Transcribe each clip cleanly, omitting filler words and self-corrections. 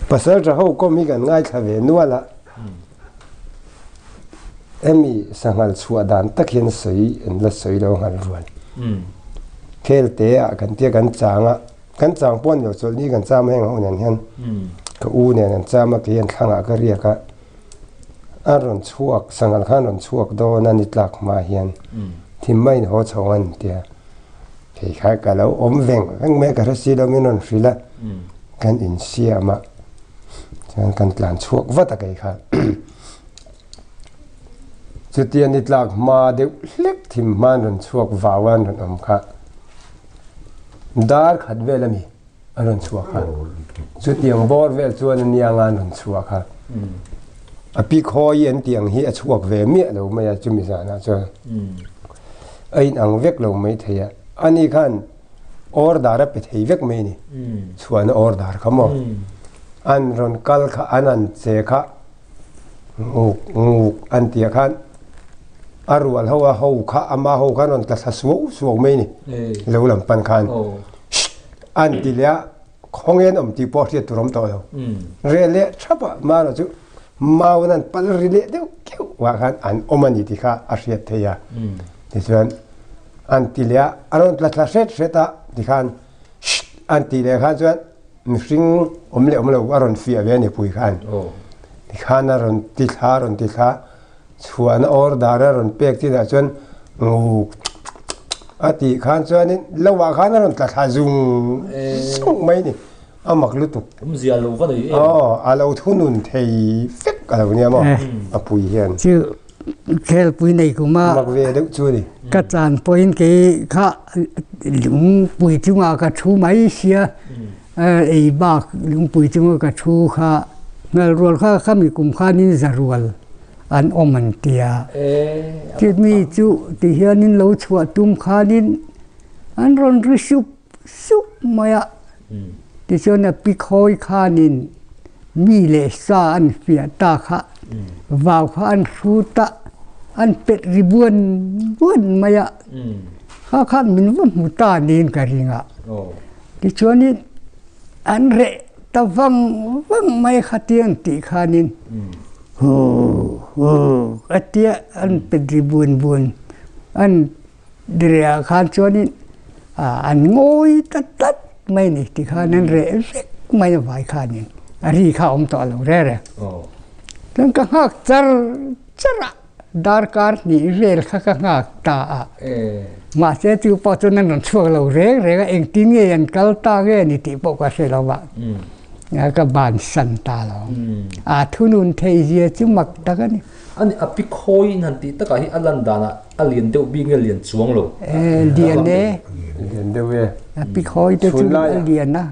Pasal tha ho kawm hi kan ngaithla ve nual a, hemi sanghal chhuah dan tak hian sawi an la sawi lo nghal rual. Khel te ah kan tia kan chang a, kan chang pawh a ni lo chawlhni kan cham a heng ho nen hian ka u nen an cham a kei an thlangah ka riak a, a rawn chhuak sanghal khan rawn chhuak dawn a ni tlak hma hian thim maiin haw chho an tia. Kei kha ka lo awm veng veng mai a, ka hre si lo min rawn hrilh a, kan insiam a, chuan kan tlan chhuak vat a kei kha. Chutia ni tlak hma deuh hlek thim hma an rawn chhuak vau a an rawn awm kha. Dar khat vel a mi a rawn chhuak kha. Chutiang bawr vel chuan a niang a an rawn chhuak kha. A pi khawi an tih ang hi a chhuak ve miah lo mai a chumi zanah chuan. A inang vek lo mai thei a, ani khan order a pe thei vek mai a ni. Chhuahna order kha maw? An rawn kal kha, an han che kha nguk nguk an tih ah khan a rual ho a ho kha ama ho khan rawn tla thla suau suau mai a ni. Lo lam pan khan Shh an ti leh a, khawngen awm tih pawh hriat tur awm tawh lo. Reh leh thap a, marawh chu Mau nan pal ri leh deuh keuh ah khan an awm a ni tih kha a hriat theih a. Tichuan an ti leh a, a rawn tla thla hret hret a tikhan Shh an tih leh khan chuan mihring awm leh awm lo a rawn fiah ve a ni pui khan. Tikhan a rawn ti thla a rawn ti thla chhuahna order a rawn pek chinah chuan nguk a tih khan chuanin lo ah khan a rawn tla thla zung zung mai a ni. A mak lutuk. Awmzia lo va nei em? Aw, a lo thunun thei vek a lo nia maw? A pui hian. Chu khelpui nei kum a. Mak ve deuh chu a ni. Ka chan pawhin kei kha lungpui chungah ka thu mai sia, ei bak lungpui chunga ka thu kha ngalrual kha khami kum khanin zarual an awm an tia. Chumi chu tihianin lo chhuah tum khanin an rawn ri sup sup mai a. Tichuan a pi khawi khanin mi leh sa an fiah ta kha, vau kha an hrut a, an pet ri buan buan mai a. Kha kha min va hmu ta niin ka ring a. Tichuanin an reh ta vang vang mai khatiang tih khanin hu hu a tia an pet ri buan buan an Diriah khan chuanin an ngawi ta tlat mai a ni ti khan an reh vek mai a vai khanin a ri kha a awm tawh lo reng reng. Chuan ka nghak char char a, darkar hnih vel kha ka nghak ta a. Mahse chu pawh chuan an rawn chhuak lo reng reng a, engtin nge an kal ta nge ni tih pawh ka hre lo va, ka bansan ta lo. A thunun theih zia chu mak tak a ni. Ani a pi khawi in han tih takah hi a lan danah a lian deuh bik nge lian chuang lo? Lian e. Lian deuh e. A pi khawi te chu a lian a.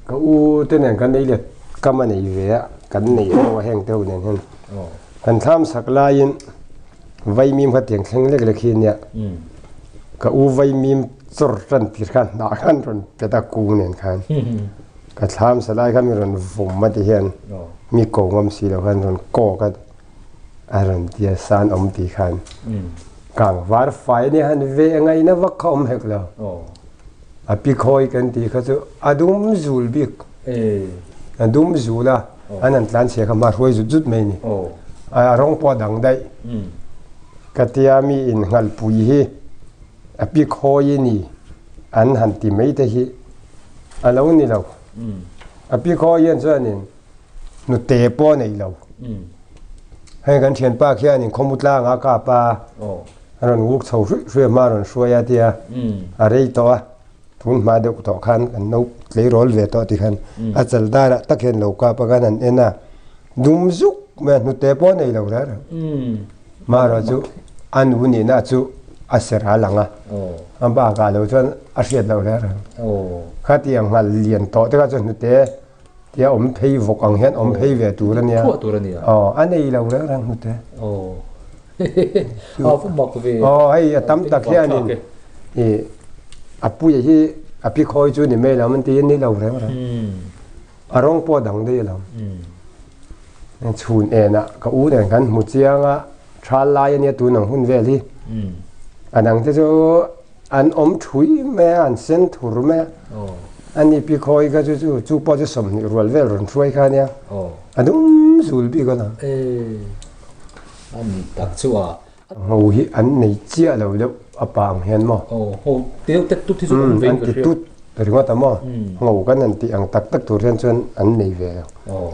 Ka u te nen kan ei let kam a nei ve a, kan nei ho a heng te ho nen hian. Kan thlam sak laiin vaimim kha tiang thleng lek lek hi ania. Ka u vaimim chawr tan tir khan hnah khan rawn pet a ku nen khan. Ka thlam sa lai kha mi rawn vawm a ti hian mi ko ngam si lo khan rawn kawk a a rawn ti a san awm ti khan kang var fai ania han ve ngaihna vak kha awm hek lo. A pi khawi kan tih kha chu a dum zul bik a dum zul a an han tlan chhia kha hma hruai zut zut mai a ni. A rawng pawh a dang daih. Ka tia mi innghalpui hi a pi khawi a ni an han ti mai te hi a lo ni lo. A pi khawi hian chuanin hnute pawh a nei lo. Hei kan thianpa khianin khawmu tlangah a kap a, a rawn wuk chho hruih hruih a hma a rawn hruai a tia a rei tawh a, tun hma deuh tawh khan kan no tleirawl ve tawh ti khan a chal darah tak hian lo kap a khan an en a, dum zuk mai a hnute pawh a nei lo reng reng. Marawh chu a nu nihna chu a ser a lang a, a bakah lo chuan a hriat loh reng reng. Khatiang nghal lian tawh te kha chuan hnute tia awm phei vawk ang hian awm phei ve tur a nia. Aw a nei lo reng reng hnute. Aw hei a tam tak hianin ih a puia hi a pi khawi chu ni mai lo an ti a ni lo reng reng. A rawng pawh a dang daih alawm. Chhun enah ka u nen kan hmu chiang a, thal lai ania tun ang hun vel hi. A dang te chu an awm thui mai a, an sen thur mai a. Ani pi khawi kha chu chu chu pawh chu 20 rual vel rawn hruai kha ania. A dum zul bik a la. Ani tak chu a. Ho hi an nei chiah lo deuh a pa ang hian maw? Aw, ho te deuh tet tut hi chu awm ve in ka hria. An ti tut ringawt a maw? Ho kan han tih ang tak tak tur hian chuan an nei ve lo. Aw,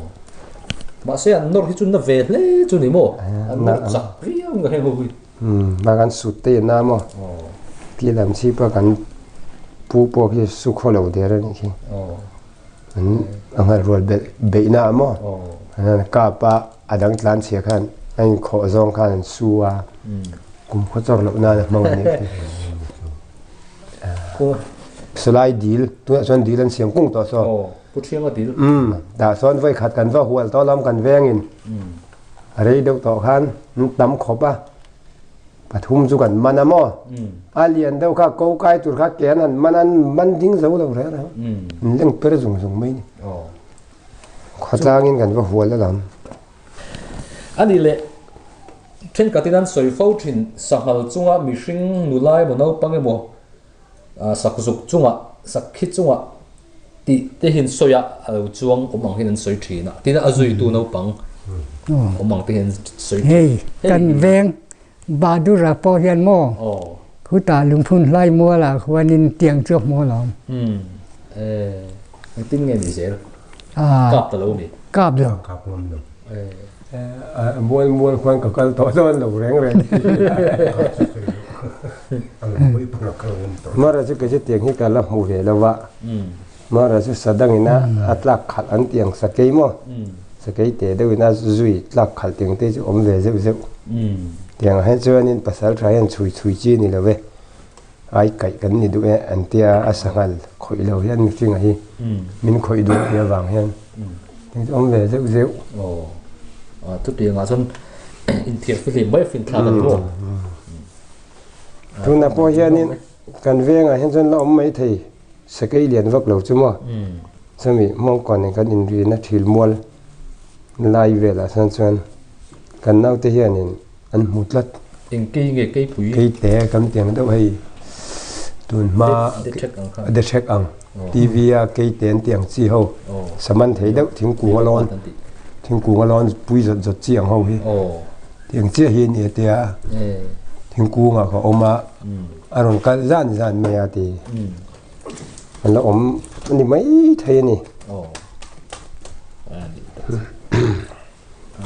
mahse an nawr hi chu na ve hle chu ni maw? An nawr chak viau in ka hre ho hi. Bak an sut te in a maw? Ti lam chi pawh kan pu pawh khi su khaw lo der a nih khi. An a nghalh rual belh beihna a maw? An kap a. A dang tlan chhia khan a inkhawh zawng khan an su a, kum khaw chawr loh nan a hmang a nih khi. Salai dil, tunah chuan dil an siam kung tawh saw. Aw, Pu Thianga dil. Umm, dah sawn vawi khat kan va hual tawh lam kan vengin a rei deuh tawh khan an tam khawp a, pathum chu kan man a maw? A lian deuh kha ko kai tur kha ke an han man a, an man ding zo lo reng reng, an leng per zung zung mai a ni. Khawtlangin kan va hual a lam. A nih leh, thenkhatin an sawi fo thin, sanghal chunga mihring nula emaw naupang emaw sakzuk chunga, sakhi chunga tih te hian sawi a, a lo chuang awm ang hian an sawi thin a, tin a zuitu naupang awm ang te hian an sawi thin. Hei, kan veng Badura pawh hian maw khutah lungphun hlai mualah khuanin tiang chu a hmu alawm. Umm eh engtin nge ni zel? Kap ta lo mi? Kap lo. Kap ngam lo. Eh mual mual khuan ka kal tawh dawn lo reng reng. Mara chu kei chu tiang hi ka la hmu ve lo va. Mara chu sadangin a tlak khalh an tiang sakei maw? Sakei teh deuhin a zui tlak khalh tiang te chu awm ve zeuh zeuh. Tiangah hian chuanin pasal tha hian chhui chhui chi ni lo e, ai kaih kan ni duh e an tia a sanghal khawih lo hian mihringa hi min khawih duh tih avang hian tiang chu awm ve zeuh zeuh. Aw, chutiangah chuan inthiar fihlim mai a finthlak a ni maw? Tunah pawh hianin kan vengah hian chuan la awm maithei. Sakei lian vak lo chu maw? Chumi Hmawngkawn in kan inrina thil mual lai velah chuan chuan kan naute hianin an hmu tlat. Eng kei nge keipui? Kei te kan tiang deuh hei tun hma de hrek ang TV a kei te an tiang chi ho saman thei deuh thingkung a lawn thingkung a lawn pui zawt zawt chi ang ho hi tiang chiah hi a ni a tia thingkungah ka awm a. A rawn kal zan zan mai a ti. An la awm a ni mai thei a ni.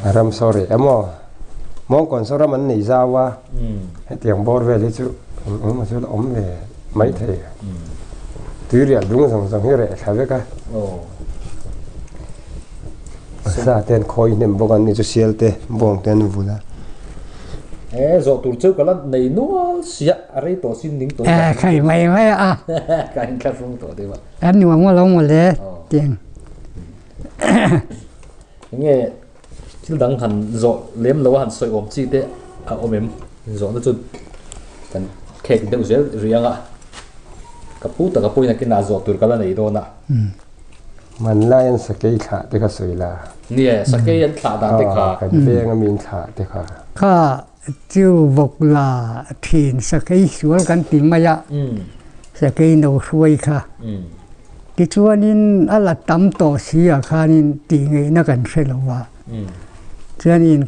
A ram saw reh emaw Mawngkawn saw ram an nei zau a, hetiang bawr vel hi chu engemaw chu la awm ve mai thei. Tuirial dung zawng zawng hi reh thla vek a. Sa te an khawi hnem bawk a, ni chu sial te bawng te an vul a. He zawh tur chu ka la nei nual sia, a rei tawh sin ning tawh. Eh khai mai mai a. Ka inthlahrung tawh deuh a. An nuam ngawt lo maw le tiang. Enge thil dang han zawh lem lo a han sawi awm chi te a awm em? Zawhna chu kan khek deuh zel riang a, ka pu taka pawhin a kinah zawh tur ka la nei dawn a. Hmanlai an sakei thlah te kha sawi la. Nia, sakei an thlah dan te kha. Kan veng a min thlah te kha. Kha chu vawk la thin sakei sual kan ti mai a, sakei no hruai kha. Tichuanin a la tam tawh si ah khanin tih ngaihna kan hre lo a. Chuanin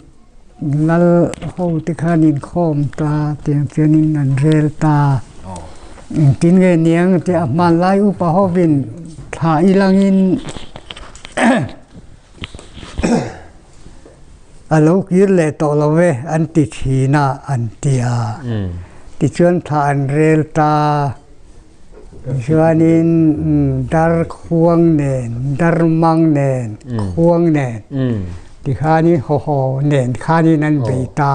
lal ho te khan inkhawm ta tiang chuanin an rel ta. Engtin nge niang te a hmanlai upa hovin thla ilangin a lo kir leh tawh lo ve an ti thin a an ti a. Tichuan thla an rel ta. Chuanin dar khuang nen, dar mang nen, khuang nen tikhanin haw haw nen khanin an bei ta.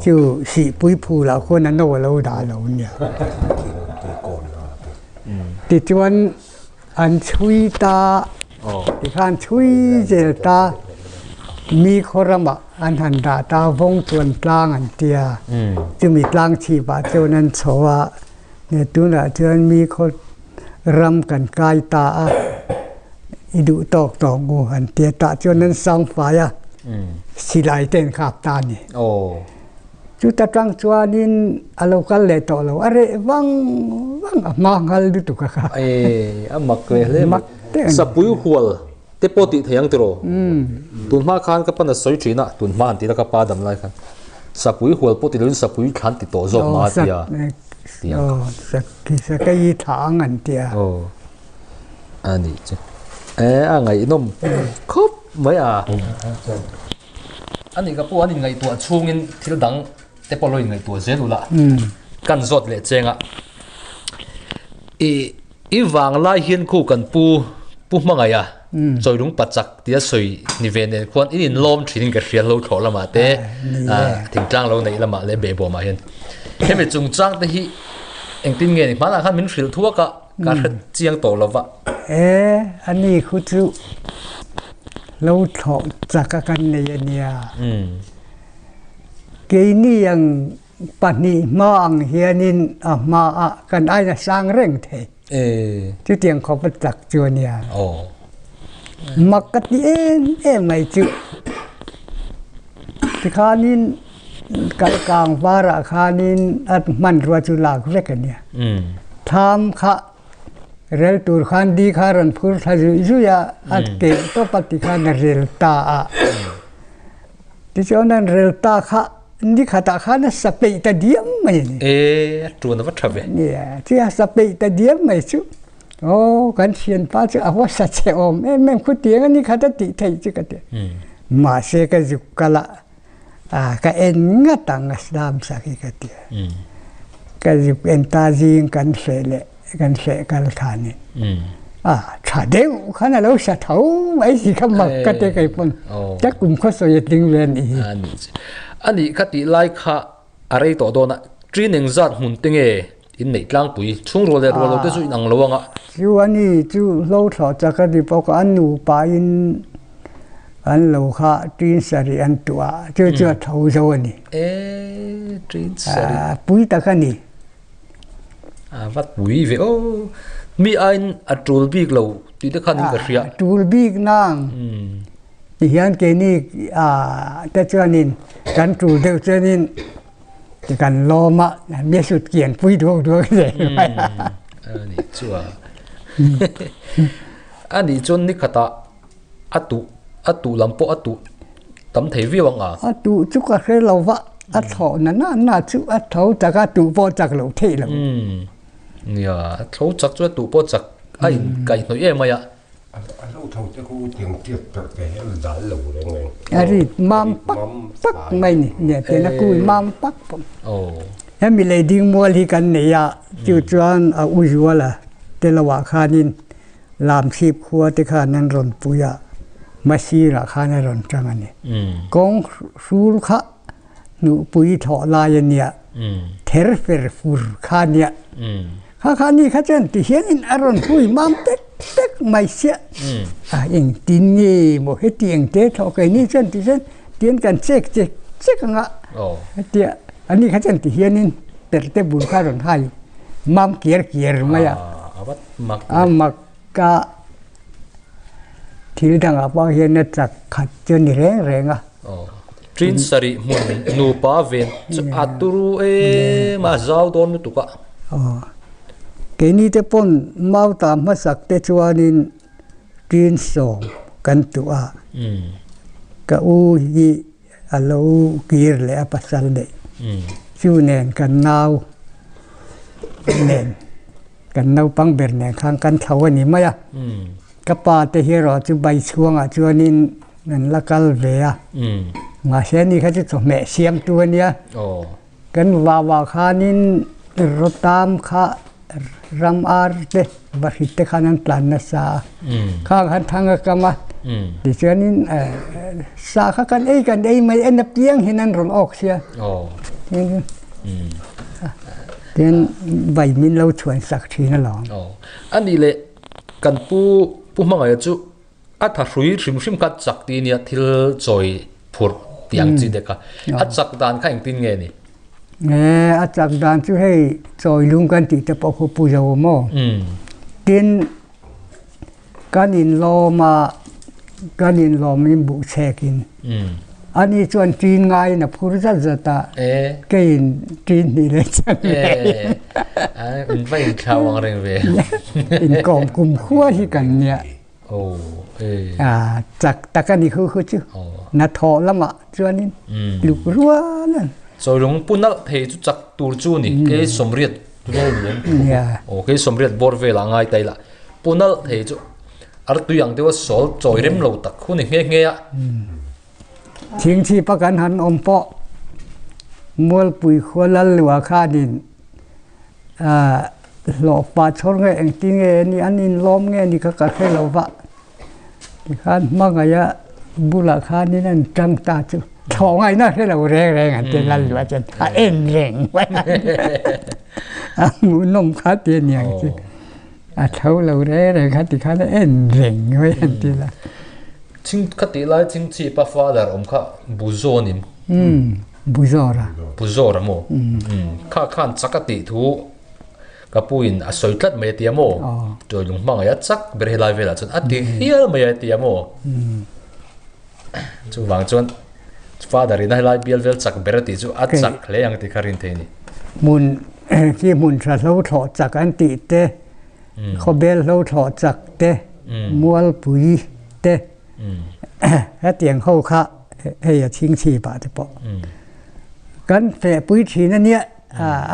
Chu sihpui phulah khuan a no a lo dah lo nia. Tichuan an chhui ta, tikhan chhui zel ta, mi khaw ramah an han dah ta, vawng chuan tlang an tia. Chumi tlang chhipah chuan an chho a. Nge tunah chuan mi khaw ram kan kai ta a, i duh tawk tawk ngu an ti a, tah chuan an sang fai a, silai te an khap ta a ni. Chuta tang chuanin a lo kal leh tawh lo, a reh vang vang a hma nghal lutuk a kha. E, a mak leh hle mai. Sapui hual te pawh tih thei ang tiraw? Tun hma khan ka pan a sawi thin a, tun hma han tih la ka pa dam lai khan sapui hual pawh ti loin sapui thlan ti tawh zawk mah a tia. Aw, sakei thla ang an tia. Aw, a nih chu. E, a ngaihnawm khawp mai a. A nih ka pu an inngaihtuah chhungin thil dang te pawh lo inngaihtuah zel ula kan zawt leh cheng a. I i vang lai hian khu kan pu pu hmangaih a chawilung pachak tia sawi ni ve nen khuan in inlawm thin in ka hria hlo thlawh lamah te thingtlang lo neih lamah leh behbawmah hian hemi chungchang te hi engtin nge ni hmanah khan min hrilh thuak a ka hre chiang tawh lova. E ani khu chu lo thlawh chak a kan nei a nia. Keini ang pahnih hma ang hianin a hma ah kan aina sang reng thei. Chutiang khawp a chak chu a nia. Mak ka ti em em mai chu. Tikhanin kalkang varah khanin a hmanrua chu lak vek a nia. Tham kha Rel tur khan di kha rawn phur thla zuih zuih a, a keh tawp a ti khan a rel ta a. Tichuan an rel ta kha ni khatah khan a sa peih ta diam mai a ni. E, a tuan a va tha ve. Nia, chi a sa peih ta diam mai chu. Aw, kan thianpa chu a va sa che awm em em khutiang a ni khat a tih theih chu ka ti. Mahse ka zuk kal a, a ka en ngat ang a slam sak hi ka ti a. Ka zuk en ta zing kan hreh leh kan hreh kal khan in a tha deuh khan a lo sa tho mai si kha mak ka te kei pawn ta kum khaw sawi a tling ve a nih hi. A nih kha tih lai kha a rei tawh dawn a, ṭin engzat hmun te nge in neih tlangpui chhungrual leh rual lo te chu in ang lo ang a. Chu a ni chu hlo thlawh chak a ni bawk a, an nupa in an lo kha ṭin sarih an tuah a, chu chu a tho zo a ni. E, ṭin sarih. Pui tak a ni. A va pui ve aw. Mi aiin a ṭul bik lo tih te khan in ka hria. A ṭul bik nang. Tihian keini te chuanin kan ṭul deuh chuanin kan lawm a, mi sut kian pui duak duak zel mai a. A nih chu a. A nih chuan ni khatah a tuh a tuh lam pawh a tuh tam thei viau ang a. A tuh chu ka hre lo va, a thlawh na na na chu a tho chak a, tuh pawh chak lo theih lo. Nia, a tho chak chu a tuh pawh chak a inkaihhnawih em mai a. A lo tho te khu tiang tiat perh te hi a dal lo reng reng. A ri mam pak pak mai ni. Nia tian a kui mam pak pak. Hemi lei ding mual hi kan nei a, chu chuan a u zual a te lo ah khanin Lamchhip khua te khan an rawn pui a, Masirah khan a rawn tang a ni. Kawng hrul kha hnuhpui thawh lai a nia, ther fer fur kha a nia. Kha kha ni kha chuan ti hianin a rawn hui mam tek tek mai sia. A engtin nge maw heti engte thawh keini chuan ti chuan tian kan chek chek chek ang a, hetia ani kha chuan ti hianin perte bul kha a rawn hai mam kiar kiar mai a. A mak a, thil dangah pawh hian a chak khat chu a ni reng reng a. Ṭin sarih hmun nupa ven chu a turu em a, zau dawn lutuk a. Keini te pawn mauta hmasak te chuanin ṭin sawm kan tuh a, ka u hi a lo kir leh a pasal neih chu nen kan nau nen kan naupang ber nen khan kan thlo a ni mai a. Ka pa te hi erawh chu bai chhuangah chuanin an la kal ve a, mahse ani kha chu chawhmeh siamtu a nia. Kan vauah khanin rawtam kha ram ar te vahrit te khan an tlan nasa a, khang khan thang a kam a, tichuanin sa kha kan ei kan ei mai en apiang hian an rawn awk sia. Tin vai min lo chhuan sak thin alawm. A nih leh kan pu pu hmangaih chu a tha hrui hrim hrim kha chak ti nia thil chawi phurh tih ang chi te kha a chak dan kha engtin nge ni? E a chak dan chu hei chawi lung kan tih te pawh khu pu zo maw tin kan in lawm a kan in lawm in buh chhek in. Ani chuan ṭin ngaiin a phur zat zat a, keiin ṭin hnih leh chan ve. In va inthlau ang reng ve. Inkawm kum khua hi kan nia. Chak tak a ni khu khu chu. Hnathawh lamah chuanin tluk rual a ni. Chawilung pu nalh thei chu chak tur chu ni. Kei sawmriat aw kei sawmriat bawr velah ngai ta ila. Pu nalh thei chu artui ang deuha sawl chawi rem lo tak khu ni nghe nghe a. Thingchhipa kan han awm pawh Mualpui khua lal lua khanin hlawhpa chhawr nge engtin nge ni an inlawm nge ni kha ka hre lo va. Tikhan hmangaih a bulah khanin an tang ta chu thlawh ngaihna hre lo reng reng an ti lal lua chuan a en reng mai a. A hmuhnawm kha ti a niang chu. A tho lo reng reng kha tikhan a en reng mai an ti la. Ching kha tih lai chingchhipa father awm kha Buzo a ni. Umm Buzawra. Buzawra maw? Umm kha khan chak a tih thu ka pu in a sawi tlat mai a ti a maw? Chawi lung hmangaih a chak ber helai velah chuan a ti hial mai a ti a maw? Chuvang chuan father in a helai bial vel chak ber a tih chu a chak hle ang tih kha rin thei a ni. Hmun khi hmun tha hlo thlawh chak an tih te Khawbel hlo thlawh chak te, mualpui te, hetiang ho kha hei a chhingchhi pah te pawh kan fehpui thin a nia.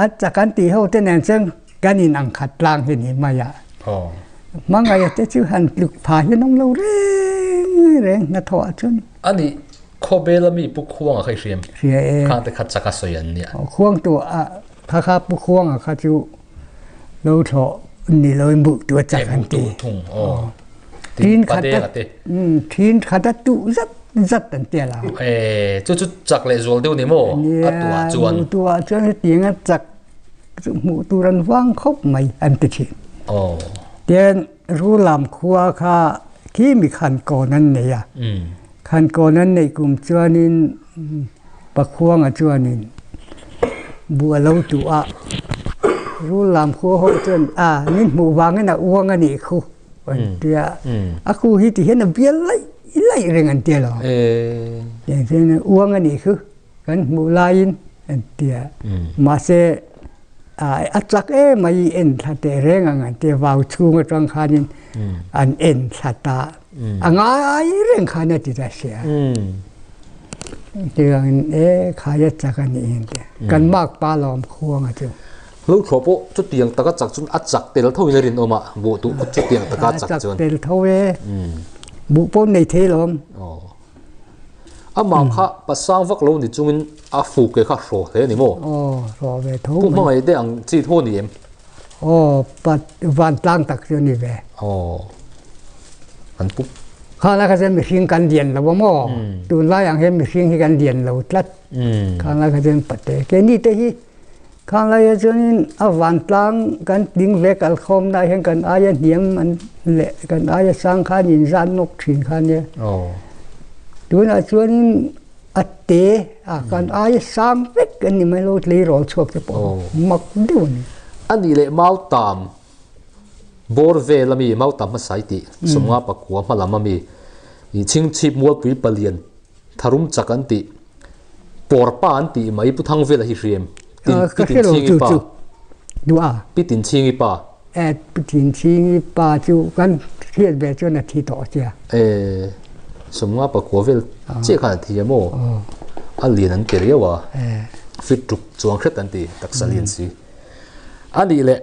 A chak an tih ho te nen chuan kan in ang khat tlang hi ni mai a. Hmangaih te chu han tluk pha hian awm lo reng reng hnathawh ah chuan. A nih, Khawbel a mi Pu Khuanga kha i hriam? Hria e. Khang te kha chak a sawi an nia. Khuangtu a kha kha Pu Khuanga kha chu Lo thlawh ni lo in buh tu a chak an ti. Thin khat a thin khat a tuh zat zat an ti la. Eh chu chu chak leh zual deuh ni maw a tuah chuan. Buh tuah chuan hetiang a chak chu hmuh tur an vang khawp mai an ti thin. Tian Rulam khua kha khi mi khan kawn an nei a. Khan kawn an neih kum chuanin Pakhuanga chuanin buh a lo tuh a, rul lam khua ho chuan a min hmuh vangin a uang a nih khu an ti a, a khu hi ti hian a bial laih laih reng an ti alawm. Tiang chuan uang a nih khu kan hmuh laiin an ti a, mahse a chak em mai en thla teh reng ang an ti a, vau chhung atang khanin an en thla ta. A ngai reng khan a ti ta sia. Tiangin e khai a chak a nih hin te. Kan mak pa lawm khuang a chu. Lo thlawh pawh chutiang taka chak chuan a chak tel tho in a rinawm a, buh tuh pawh chutiang taka chak chuan. A chak tel tho e. Buh pawh nei thei lawm. Amah kha pasang vak lo ni chungin a fuk ke kha hraw hle a ni maw? Aw, hraw ve tho mai. Pu hmangaih te ang chi tho a ni em? Aw, pat vantlang tak chu a ni ve. Aw, an pu. Kha lai kha chuan mihring kan lian lo a maw? Tunlai ang hian mihring hi kan lian lo tlat. Kha lai kha chuan pate. Keini te hi Khang laia chuanin a vantlang kan tling ve kalkhawmna ah hian kan aia hniam an leh kan aia sang khan inzat nawk thin kha nia. Tunah chuanin a te a kan aia sang vek an ni mai lo tleirawl chhuak te pawh mak deuh a ni. A nih leh Mautam bawr vel ami Mautam hmasa i tih sawmnga pakua hma lam ami i chhingchhip mualpui palian tharum chak an tih Pawrpa an tih mai Pu Thangvela hi hriam tin Pi Tinchhingi pa Pi Tinchhingi pa Pi Tinchhingi pa chu kan hriat ve chuan a thi tawh sia. E sawmnga pakua vel chiah khan a thi a maw a lian an ti riau a fit tuk chuang hret an ti taksa lian si a nih leh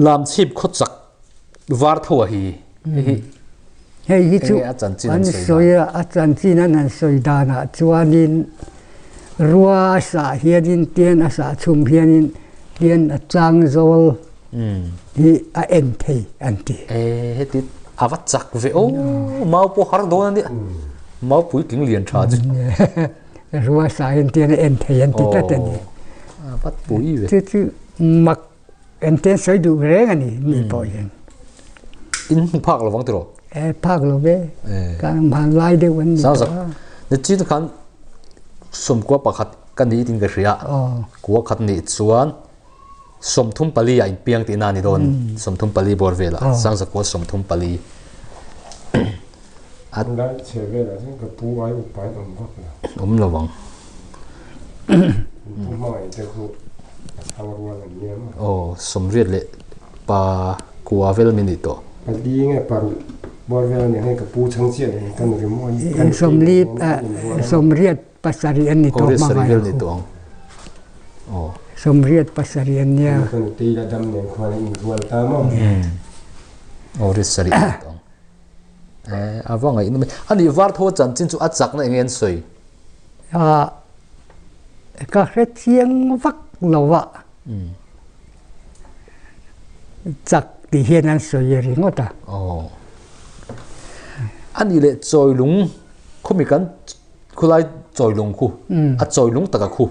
Lamchhip khawchak var tho a hi Hei hi chu an sawi a, a chanchin an han sawi danah chuanin rua a sah hianin tian a sah chhum hianin tian a chang zawl hi a en thei an ti. E heti a va chak ve aw, mau pawh har dawn a nia, mau puitling lian tha chu. Rua sah hian tian a en thei an ti tlat a ni. A va pui ve. Chu chu mak Engtin sawi duh reng a ni mi pawh hian. In hmu phak lovang tiraw? E phak lo ve. Kan van lai deuh an ni tawh a. Ni chin khan sawmkua pakhat ka ni tin ka hria. Kua khat nih chuan 34 ah inpiang tihna a ni dawn. 34 bawr velah sangzakua 34. A Lai chhe velah chuan ka pu ai upa in awm vak lo. Awm lo ang. Pu hmangaih te khu a chhang rual an nia maw? Aw, sawmriat leh pa kua vel min nih tawh. Pali nge paruk bawr vel a nih hei ka pu chhang chiah leh ka nu rimawi ka nu Sawmli sawmriat pasarih an ni tawh hmangaih vel ni tawh ang. Aw. Sawmriat pasarih an nia. Ka nu tei la dam nen khuan a inrual ta maw? Aw, riat sarih an ni tawh ang. Eh, a va ngaihnawm e. A nih var tho chanchin chu a chakna eng nge an sawi? Ah, ka hre chiang vak lo a. Chak tih hian an sawi ringawt a. Aw. A nih leh chawilung khumi kan khulai chawilung khu a chawilung taka khu.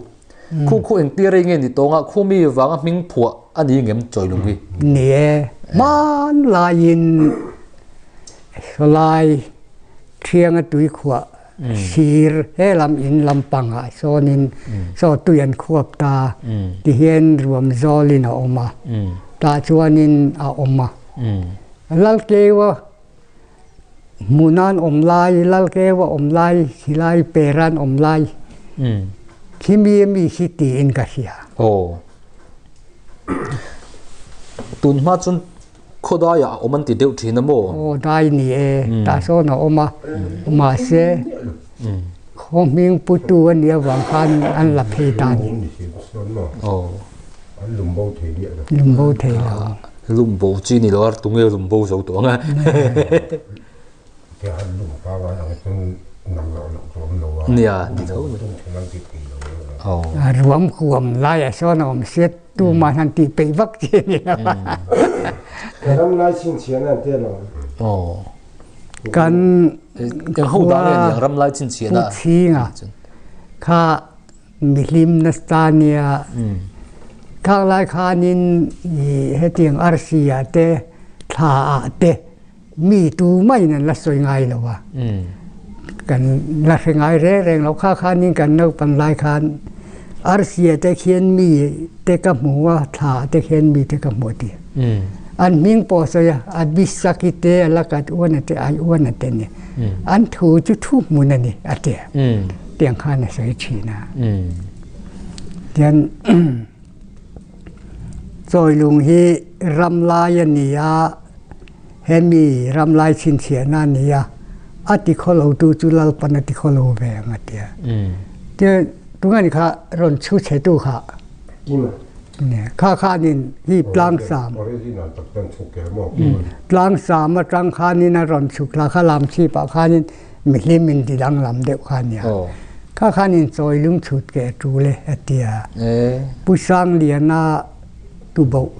Khu khu engtir rei nge ni tawnga khumi vanga hming phuah a ni ngem chawilung hi? Ni e, hmanlaiin sawlai thianga tui khuah sir he lam in lampangah sawnin saw tui an khuap ta ti hian ruam zawlin a awm a, tah chuanin a awm a. Lalkeua Hmuhnan awm lai, Lalkeu a awm lai, Silai Peran awm lai, khimi mi khi tiin ka hria. Aw. Tun hma chuan khawdai ah a awm an ti deuh thin a maw? Aw dai ni e, tah sawn a awm a, mahse khaw hming putu a nih avang khan an la phei ta a ni. Aw. Lum bo thei lo. Lum bo chi ni lo a, tunge lum bo zo tawh ang a. Nia, ni tho mai. Aw. Ruam huam lai ah sawn a awm sia, tumah han tih peih vak chi a ni lo a. Ram lai chhinchhiahna an tel ang. Aw. Kan Eng ho dang nge niang ram lai chhinchhiahna? Pu Chhinga kha Mihlim nasa nia. Khang lai khanin hetiang arsi ah te thla ah te mi tu maiin an la sawi ngai lo a. Kan la hre ngai reng reng lo. Kha khanin kan naupang lai khan arsi ah te khian mi te ka hmu a, thla ah te khian mi te ka hmu a ti. An hming pawh a sawi a, Abisaki te, Alakat uana te, Ai uana te ni. An thu chu thu hmun a ni a ti. Tiang khan a sawi thin a. Tian Chawilung hi ram lai a ni a, hemi ram lai chhinchhiahna a ni a, a ti khawlo tu chu Lalpan a ti khawlo ve ang a ti a. Tian tunge ni kha rawn chhu chhe tu kha? Kha khanin hi tlangsam tlangsam atang khanin a rawn chhuk thla kha lam chhip ah khanin mihlim in ti danglam deuh kha nia. Kha khanin chawi lung chhut ke a tul e a ti a. Pu Sangliana tuboh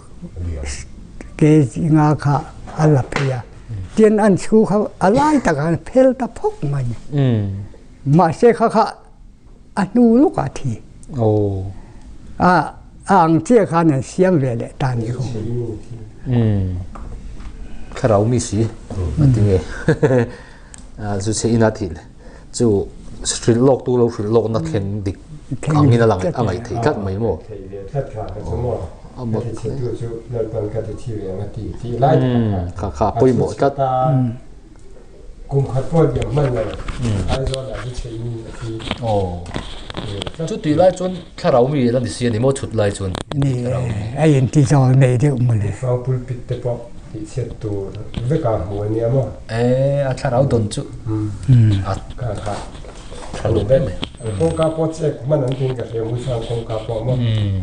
ke zinga kha a la phei a. Tian an chhu kha a lai takah khan phel ta phawk mai. Mahse kha kha a hnu lawkah a thi. A ang chiah khan an siam ve leh ta ni ko. Thlarau mi si a ti nge. Chu che ina thil chu hrilh lawk tu lo hrilh lawk na thleng dik angin a lang a ngaih theih tlat mai maw. Theih ve tlat kha ka chu maw. Ka ti chhe tu chu Lalpan ka ti thi ve ang a ti tih lai kha kha pawimawh tlat. Kum khat pawh liam hman lo, Aizawl ah hi chheih mi a thi. Aw. Chu tih lai chuan thlarau mi la ni si a ni maw chhut lai chuan? Ni e, a inti zawl nei deuh mawle. Fang pulpit te pawh tih chhiat tur vek a hmu a nia maw? E, a thlarau dawn chu a tha lo ber mai. Kawngka pawh check hman an tiin ka hria, Muifang kawngka pawh maw?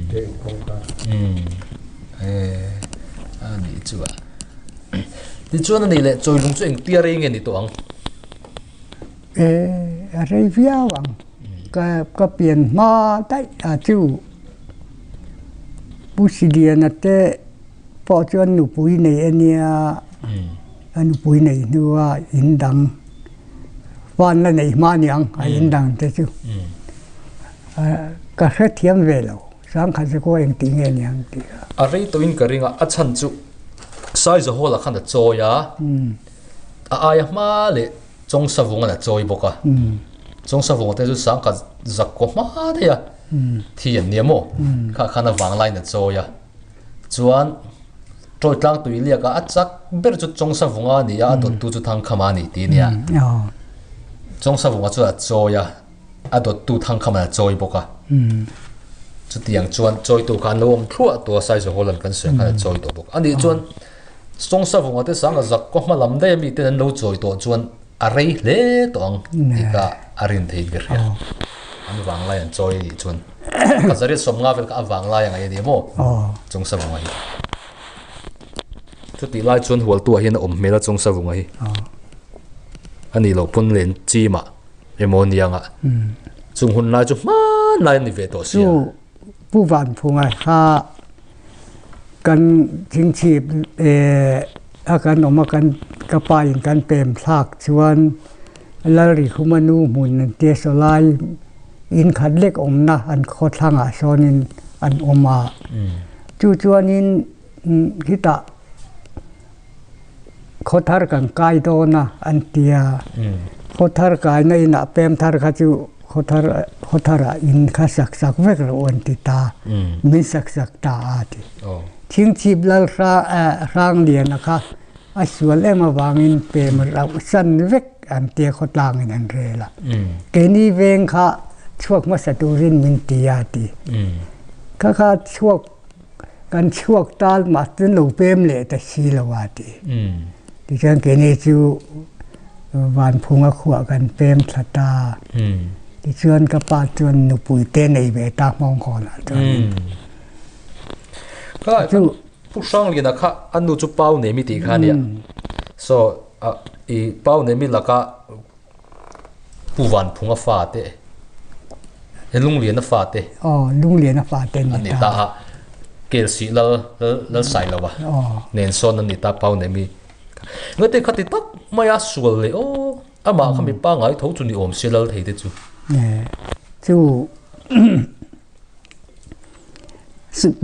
Biakinn kawngka. E, a nih chu a. Tichuan a nih leh chawilung chu engtia rei nge ni tawh ang? E, a rei viau ang. Ka ka pian hma daih a chu Pu Siliana te pawh chuan nupui nei a nia, a nupui nei hnua in dang van la nei hma niang a in dang te chu. Ka hrethiam ve lo. Sangkhat chu kaw engtih nge niang tih kha. A rei tawhin ka ring a, a chhan chu Saizahawla khan a chawi a, a aia hma leh Chawngsavungan a chawi bawk a. Chawngsavunga te chu Sangkhat zak kaw hma daih a, thi an nia maw? Kha khan a vanglaiin a chawi a. Chuan. Ṭawi tlang tui liak a, a chak ber chu Chawngsavunga a ni a, a dawttu chu Thangkhama a ni tih a nia. Chawngsavunga chuan a chawi a, a dawttu Thangkhama'n a chawi bawk a. Chutiang chuan chawitu kha an lo awm thluah tawh a, Saizawhawla'n kan sawi ang khan a chawi tawh bawk. Anih chuan Chawngsavunga te sanga zak kaw hma lam daih a miten an lo chawi tawh chuan a rei hle tawh ang tih kha a rin theiin ka hria. An vanglai an chawi a nih chuan ka zariat sawmnga vel kha a vanglai ang ai a ni maw Chawngsavunga hi. Chutih lai chuan Hualtuah hian a awm hmel a Chawngsavunga hi. A nih loh pawn len chimah emaw nianga chung hun lai chu hmanlai a ni ve tawh sia. Chu Pu Vanphunga kha kan thingchhip a kan awm a kan ka pa in kan pem thlak chuan Lalrikhuma nu hmun an tia saw lai in khat lek awmna an khawthlangah sawnin an awm a. Chu chuanin khitah Khawthar kan kai dawn a an ti a, khawthar kaina inah pem thar kha chu khawthar khawtharah in kha sak sak vek loh an ti ta, min sak sak ta a ti. Thingchhip lal Hrangliana kha a sual em avangin pem rauh san vek an tia khawtlangin an rel a. Keini veng kha chhuak hmasa turin min ti a ti. Kha kha chhuak Kan chhuak tal mah cun lo pem leh ta si lo a ti. Tichuan keini cu vanphung a khuah kan pem thla ta. Tichuan ka pa chuan nupui te nei ve ta hmawngkawn ah cun. Ka Pu Hrangliana kha an nu chu Pau Nemi ti kha nia. So i Pau Nemi laka Pu Vanphunga fate he Lungliana fate aw Lungliana fate ni ta ta a Kelsih lal lal sai lo a nen sawn an ni ta pau nei mi ngate khati tak mai a sual leh aw amah kha mi pangai tho chu ni awm sia lal thei te chu chu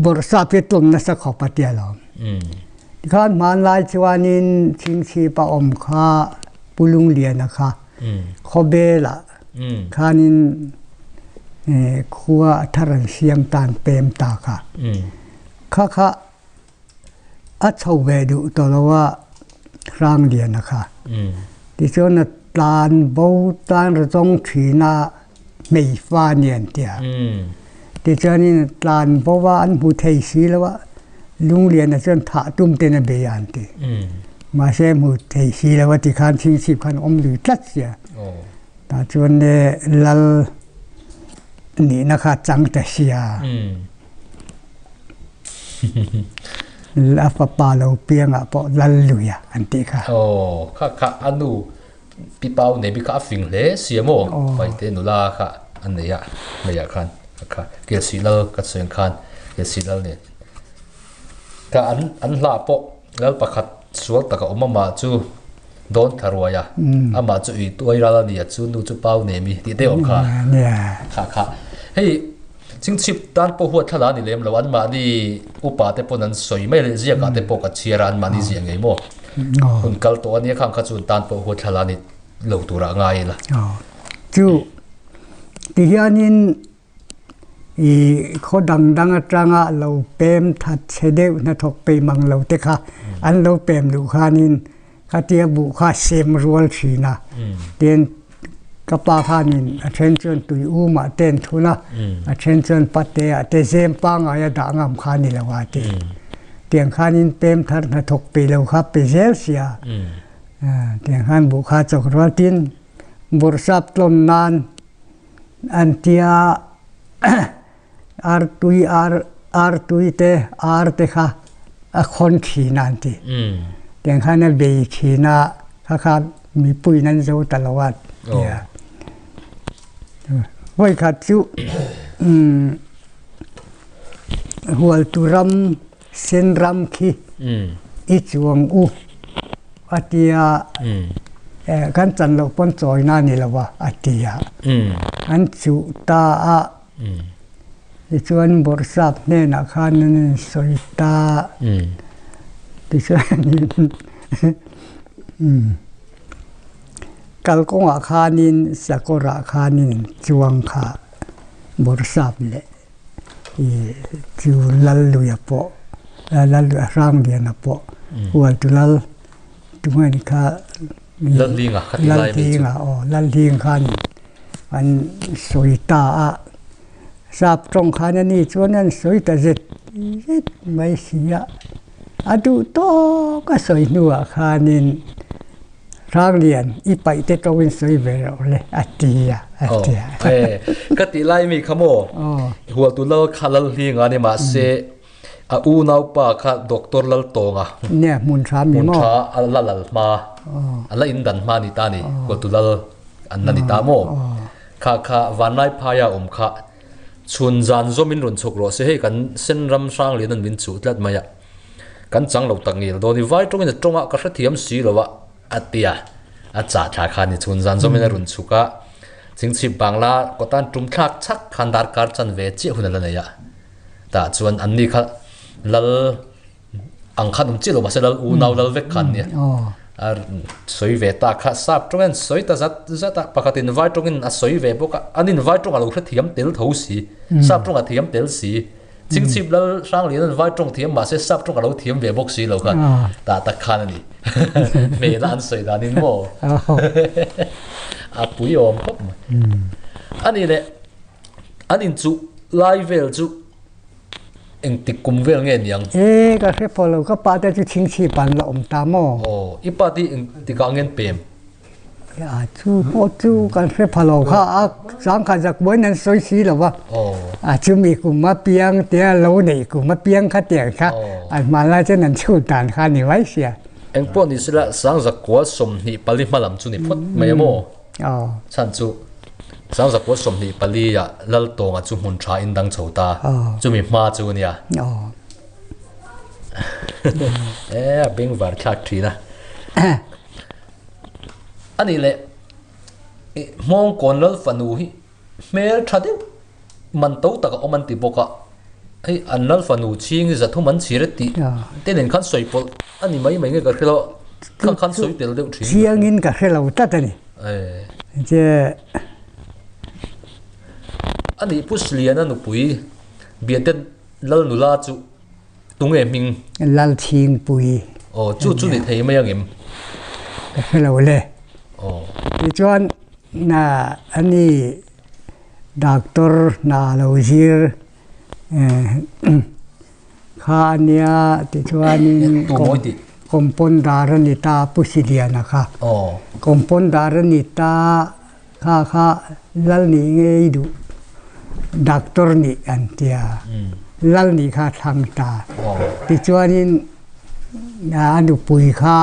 Bawrhsap hi tum nasa khawp a tia lo. Tikhan hmanlai chuanin Chhingchhip a awm kha Pu Lungliana kha khawbelah khanin khua a thar an siam tan pem ta kha. Kha kha A chho ve duh tawh lo a, Hrangliana kha. Tichuan a tlan bo tan ra zawng thin a, hmeifa a ni an ti a. Tichuanin a tlan bo a, an hmu thei si lo a, Lungliana chuan thah tum ten a bei a an ti. Mahse hmu thei si lo a tikhan chhingchhip khan awm lui tlat sia. Tah chuan lal nihna kha a chang ta sia. A fapa lo piangah pawh lal lui a an tih kha. Aw kha kha a nu pi pau nei bik kha a fing hle sia maw Paite nula kha a nei a hmeiah khan a kha Kelsih lal ka sawi ang khan Kelsih lal nen kha an an hla pawh lal pakhat sual tak a awm amah chu dawn thla ruai a amah chu ui tuai ral a ni a chu nu chu pau nei mi tih te awm kha kha kha hei Chingchhip tan pawh huat thla la a ni lem lo, anmahni upa te pawn an sawi mai leh ziakah te pawh ka chhiar a, anmahni ziah ngei maw? Hun kal tawh a nia khang kha chuan tan pawh huat thla la a ni lo turah a ngai ila. Chu ti hianin i khaw dang dang atanga lo pem that chhe deuh hnathawk peih mang lo te kha an lo pem duh khanin Khatia buh kha sem rual thin a, tin ka pa khanin a then chuan tui umah te an thun a, a then chuan pate ah te zem pangngai a dah ngam kha a ni lo a ti. Tiang khanin pem thar hnathawk peih lo kha pe zel sia, tiang khan buh kha chawk rual tin bawrhsap tlawm nan an tia Ar tui ar ar tui te ar te kha a khawn thin a an ti. Tiang khan a bei thin a, kha kha mipuiin an zo ta lo a tia. Vawi khat chu Hualtu ram sen ram khi i chuang u a tia kan chan loh pawn chawina a ni lo a a tia. An chuh ta a. Tichuan Bawrhsap hnenah khan an insawi ta. Tichuanin kalkawngah khanin sakawrah khanin chuang kha Bawrhsap leh chu Lalluia pawh. Lal Hrangliana pawh Hualtu Lal tunge ni kha Lalhlinga kha ti lai mai chu. Lalhlinga aw Lalhling khan an sawi ta a, sap tawng khan a ni chuan an sawi ta zet zet mai si a, a duh tawk a sawi hnuah khanin Hranglian i paih te tawngin sawi ve loh le a ti a a ti a. Ka tih lai mi kha maw Hualtu Lal kha Lalhlinga ni mahse A unaupa kha Doctor Laltawnga Nia hmun tha mi maw? Hmun tha a la lal hma, a la in dan hma ni ta ni, Hualtu Lal an la ni ta maw? Kha kha Vanlai phaia awm kha chhun zan zawmin rawn chhuk rawh se, hei kan Senram Hranglian an min chuh tlat mai a, kan chang lo tak ngel dawn i, vai tawngin a tawng a, ka hrethiam si lo a, a ti a, a chah thla kha ni chhun zan zawmin a rawn chhuk a, Chingchhip Bangla kawtan tum thlak chhak khan darkar chanve chiah hun a la nei a. Tah chuan anni kha lal ang khan awm chiah lo mahse lal unau lal vek kha an nia. A sawi ve ta kha sap tawngin an sawi ta zat zat a, pakhatin vai tawngin a sawi ve bawk a, anin vai tawng a lo hrethiam tel tho si, sap tawng a thiam tel si. Chingchhip lal Hranglian an vai tawng thiam mahse sap tawng a lo thiam ve bawk si lo kha tah tak khan a ni. Hmela an sawi danin maw? A pui awm khawp mai. Ani leh. An inchuh lai vel chu engtik kum vel nge niang? E, ka hre pawh lo, ka pa te chu chhingchhip an la awm ta maw? Aw, i pa te hi engtikah nge an pem? A, chu pawh chu kan hre pha lo kha, a changkhat zakbuain an sawi si lo va. Aw. A, chumi kum a piang te a lo neih kum a piang kha tiang kha an hmanlai chuan an chhut dan kha a ni mai sia. Engpawh ni sela Sangzakua 24 hma lam chu ni phawt mai a maw? Chhan chu Sangzakua 24 ah Laltawnga chu hmun tha in dang chho ta, chumi hma chu a nia. E a beng var thlak thin a. A nih leh Hmawngkawn Lal fanu hi hmel tha deuh man to tak a awm an ti bawk a, hei an Lal fanu chhing hi zathum an chhir a tih te nen khan sawi pawlh a ni mai mai nge ka hre lo, khang khan sawi tel deuh thin. Chiangin ka hre lo tlat a ni. Che. A nih Pu Sliana nupui Biate Lal nula chu tunge hming? Lal Chhingpui. Aw chu chu ni thei mai angem? Ka hre lo le. Aw. Tichuan na ani Doctor hna lo zir kha a nia tichuanin compounder a ni ta Pu Siliana kha. Compounder a ni ta kha kha lal nih ngei duh doctor nih an tia lal nih kha a thlang ta. Tichuanin a nupui kha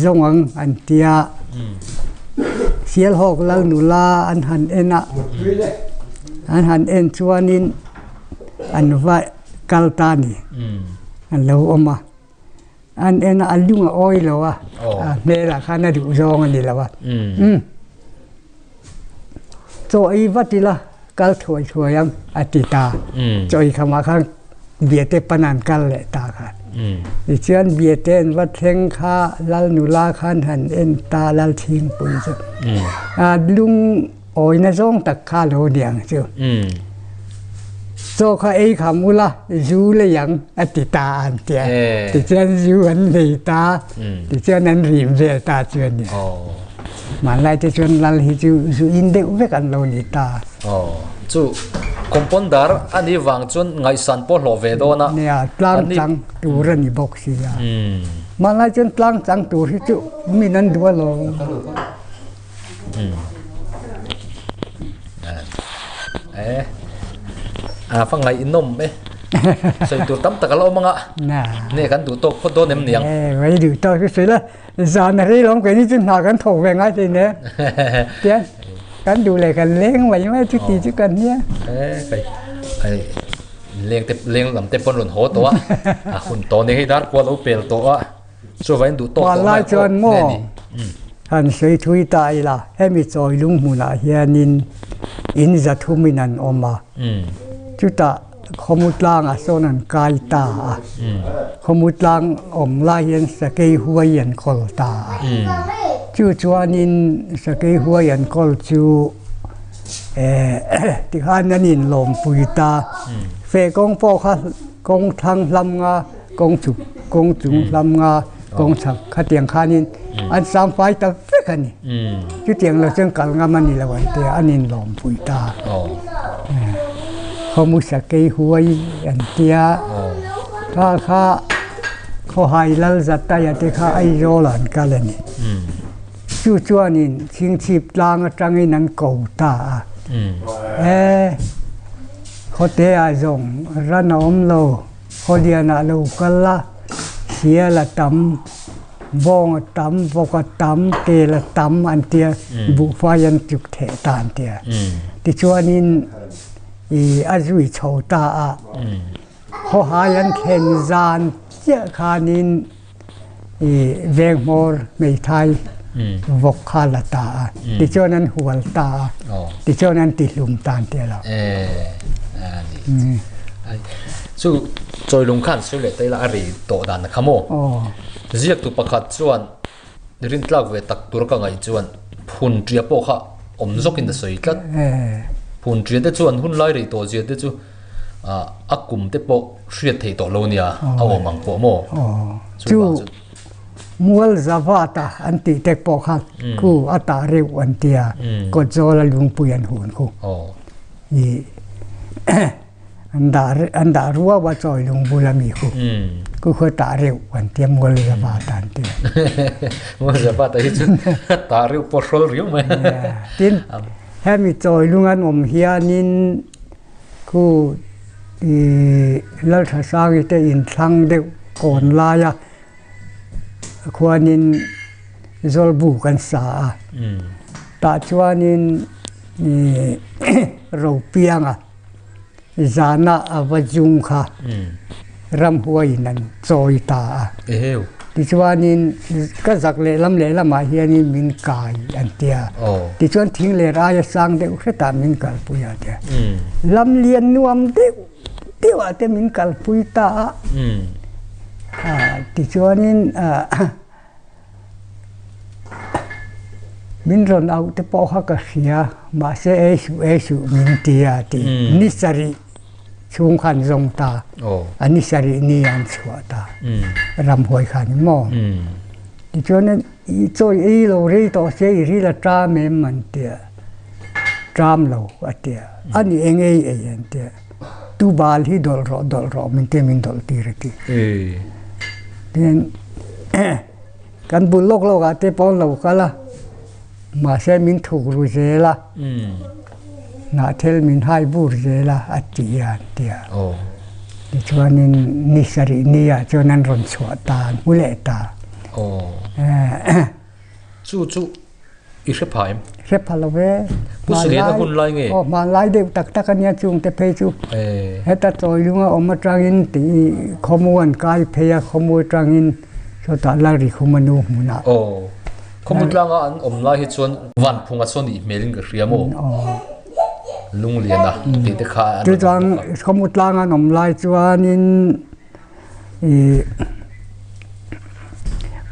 zawng ang an tia Sialhawk lal nula an han en a an han en chuanin an va kal ta a ni an lo awm a an en a a lung a awi lo a a hmelah khan a duh zawng a ni lo a chaw ei vat ila kal thuai thuai ang a ti ta chaw ei khamah khan Biate pan an kal leh ta kha tichuan Biate an va thleng kha Lal nula khan han en ta Lal Chhingpui chu a lung awina zawng tak kha lo niang chu chaw kha ei kham ula zu lei ang a ti ta an tia tichuan zu an nei ta tichuan an rim vel ta chu a ni. Hmanlai te chuan lal hi chu zu in deuh vek an lo ni ta. Aw, chu compounder a nih vang chuan ngaihsan pawh hlawh ve dawn a. Nia, tlang chang tur a ni bawk si a. Hmanlai chuan tlang chang tur hi chu min an duh alawm. E, a fa ngaihnawm e. Sawi tur tam tak a la awm ang a. Ne kan duh tawk phawt dawn em niang. E, mai duh tawk chu sawi la. Zan a rei lawm keini chu hna kan thawk ve ngai thei nen tian kan duh leh kan leng mai mai chu ti chu kan nia. Hei leng te leng lam te pawn rawn haw tawh a a hun tawh ni hei dar kual lo pel tawh a chuvain duh tawk tawh lai chuan maw han sawi thui ta ila hemi chawi lung hmunah hianin in zathumin an awm a chutah Khawmu tlangah sawn an kai ta a, khawmu tlang awm lai hian sakei huai an kawl ta a. Chu chuanin sakei huai an kawl chu tikhan an inlawmpui ta. Feh kawng pawh kha. Kawng thlang hlam nga, kawng chuk, kawng chung hlam nga, kawng chhak khatiang khanin an sang fai ta vek a ni. Chutiang lo chuan kal ngam a ni lo an tia, an inlawmpui ta. Khawmu sakei huai an tia, kha kha Khawhai lal Zataia te kha Aizawl ah an kal a ni. Chu chuanin Chhingchhip tlang atangin an ko ta a. E, khawte ah zawng ran a awm lo, khawlian ah lo kal a, sial a tam, bawng a tam, vawk a tam, kel a tam an tia, buhfai an tuk theh ta an tia. Tichuanin i a zui chho ta a, khawhai an thlen zan chiah khanin i venghmawr hmeithai vawk kha la ta a tichuan an hual ta a tichuan an tihlum ta an ti a lo. Chu chawilung khan sawi leh taila a rei tawh dan kha maw? Ziaktu pakhat chuan rintlak ve tak tur ka ngaih chuan phun ṭia pawh kha awm zawkin a sawi tlat. Phun ṭia te chuan hun lai rei tawh zia te chu a kum te pawh hriat theih tawh lo nia a awm ang pawh maw? Chu mual zavat a an tih tek pawh kha khu a tah reuh an tia kawt zawl a lungpui an hun khu i an dah an dah ruau a chawi lung bul a mi khu khu khu tah reuh an tia mual zavat an tia mual zavat a hi chu tah reuh pawh hrawl riau mai tin hemi chawi lung an awm hianin Khu i Lalthasangi te inthlang deuh kawn laia khuanin Zawlbu kan sa a, tah chuanin i Ropianga zana a va jung kha ramhuaiin an chawi ta a. Tichuanin ka zak lehlam lehlamah hianin min kai an ti a. Tichuan thing ler aia sang deuh hretah min kalpui a ti a. Lam lian nuam deuh deuhah te min kalpui ta a. Tichuanin min rawn auh te pawh kha ka hria, mahse ei suh ei suh min ti a ti. Ni sarih Chhung khan zawng ta, a ni sarih ni an chhuah ta, ramhuai khan maw. Tichuan i chawi ei lo rei tawh se i ril a ṭam em an tia, ṭam lo a tia, a ni eng ei ei an tia, tu bal hi dawlh rawh dawlh rawh min tia min dawlh tir a ti. Tin kan bul lawk lawk ah te pawh an lo kal a, mahse min thuk ru zel a. Hnahthel min hai bur zel a, a ti a, an ti a. Tichuanin ni sarih ni ah chuan an rawn chhuah ta, an hmu leh ta. Chu chu i hre pha em? Hre pha lo ve. Pu Suliana hun lai nge? Aw, hmanlai deuh tak tak a nia chungte phei chu. Heta Chawilunga awm atangin tih khawmu an kai phei a, khawmu atangin sawtah Lalrikhuma nu hmunah. Khawmu tlanga an awm lai hi chuan Vanphunga sawn ih hmelin ka hria maw? Lungliana tih te kha an rawn awm bawk a. Khawmu tlanga an awm lai chuanin ih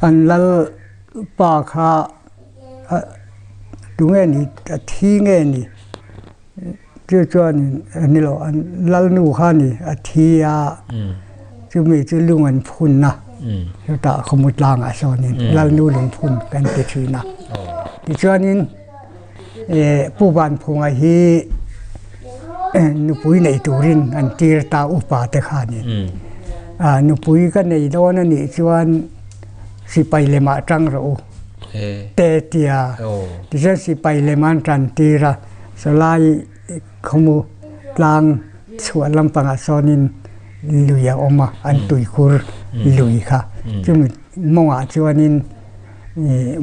an lal pa kha tunge ni a thi nge ni chu chuanin ni lo an lalnu kha ni a thi a chumi chu lung an phun a chutah khawmu tlangah sawnin lalnu lungphun kan ti thin a tichuanin Pu Vanphunga hi nupui nei turin an tir ta upa te khanin nupui ka nei dawn a nih chuan sipai lemah tang rawh u te tia tichuan sipai lem an tan tir a sawlai khawmu tlang chhuah lampangah sawnin lui a awm a an tuikhur lui kha chumi mawngah chuanin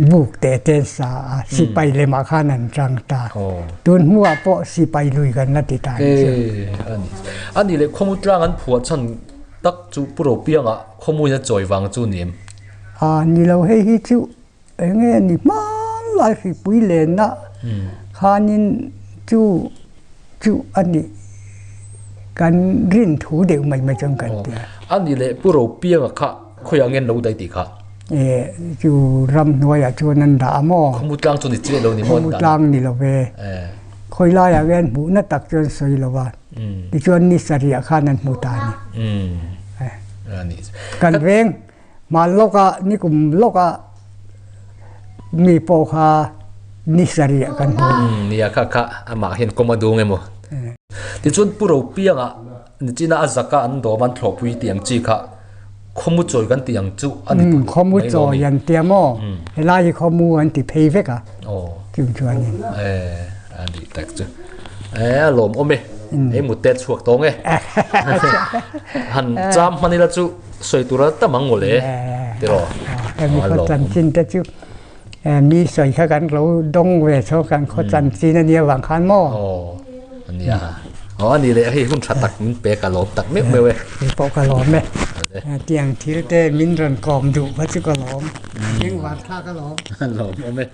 buk te te an sa a sipai lemah khan an tang ta tun hnuah pawh sipai lui kan la ti ta a ni leh khawmu tlang an phuah chhan tak chu Pu Ropianga khawmuin a chawi vang chu ni em? A ni lo hei hi chu eng nge ni hmanlai hripui lenna khanin chu chu a nih kan rin thu deuh mai mai chuan kan ti a. A ni leh Pu Ropianga kha khawiah nge an lo daih tih kha? E chu ramhnuaiah chuan an dah a maw? Khawmu tlang chu ni chiah lo ni maw an dah? Khawmu tlang ni lo ve. Khawilaiah hian hmuhna tak chuan sawi lo va. Tichuan ni sarih ah khan an hmu ta a ni. Kan veng hman lawkah nikum lawkah mi pawh kha ni sarih ah kan hmu. Nia kha kha amah hian kawm a dung emaw. Tichuan Pu Ropianga Nichina a zaka an dawm an thlawhpui tih ang chi kha khawmu chawi kan tih ang chu a ni tawh Khawmu chawi an tia maw? Helai hi khawmu an ti phei vek a chung chuanin. A nih tak chu. A lawmawm e. Hei mut te a chhuak tawng e. Han cham hman ila chu sawi tura tam ang mawle tiraw. Hemi khaw chanchin te chu mi sawi kha kan lo dawng ve chho kan khaw chanchin a nia vang khan maw? Aw nia. Aw a ni leh hei hun tha tak min pe ka lawm tak meuh meuh e. Kei pawh ka lawm e. Tiang thil te min rawn kawm duh kha chu ka lawm. Engvar thlak a lawm. Lawm awm e.